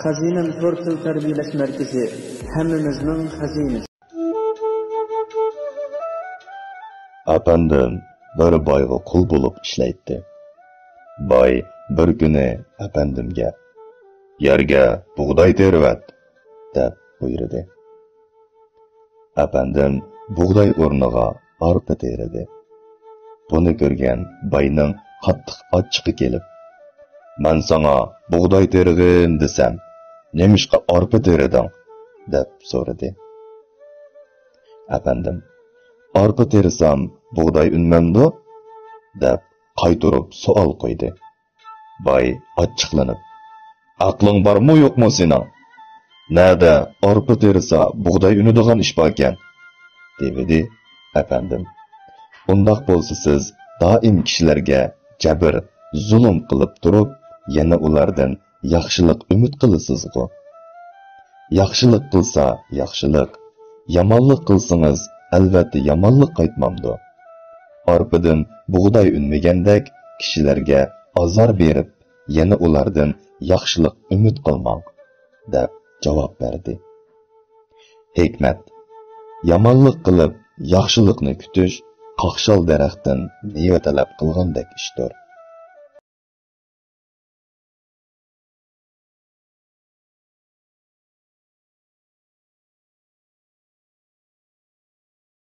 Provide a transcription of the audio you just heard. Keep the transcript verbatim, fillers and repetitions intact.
خەزىنەم تور تىل تەربىيەلەش مەركىزى، ھەممىمىزنىڭ خەزىنىسى. ئەپەندىم بىر بايغا قۇل بولۇپ ئىشلەيتتى. باي بىر كۈنى ئەپەندىمگە، «يەرگە بۇغداي تېرىۋەت» دەپ بۇيرۇدى. ئەپەندىم بۇغداي ئورنىغا ئارپا تېرىدى. بۇنى كۆرگەن باينىڭ قاتتىق ئاچچىقى كېلىپ، «مەن ساڭا بۇغداي تېرىغىن دېسەم، نېمىشقا ئارپا تېرىدىڭ؟» دەپ سورىدى. ئەپەندىم، «ئارپا تېرىسام بۇغداي ئۈنمەمدۇ؟» دەپ قايتۇرۇپ سوئال قويدى. باي ئاچچىقلىنىپ، «ئەقلىڭ بارمۇ يوقمۇ سېنىڭ؟ نەدە ئارپا تېرىسا بۇغداي ئۈنىدىغان ئىش باركەن؟» دېۋىدى. ئەپەندىم، «ئۇنداق بولسا سىز دائىم كىشىلەرگە جەبىر، زۇلۇم قىلىپ تۇرۇپ، يەنە ئۇلاردىن ياخشىلىق ئۈمىد قىلىسىزغۇ؟ ياخشىلىق قىلسا ياخشىلىق، يامانلىق قىلسىڭىز ئەلۋەتتە يامانلىق قايتمامدۇ؟ ئارپىدىن بۇغداي ئۈنمىگەندەك كىشىلەرگە ئازار بېرىپ، يەنە ئۇلاردىن ياخشىلىق ئۈمىد قىلماڭ» دەپ جاۋاب بەردى. ھېكمەت، يامانلىق قىلىپ ياخشىلىقنى كۈتۈش قاقشال دەرەختىن مېۋە تەلەپ قىلغاندەك ئىشتۇر.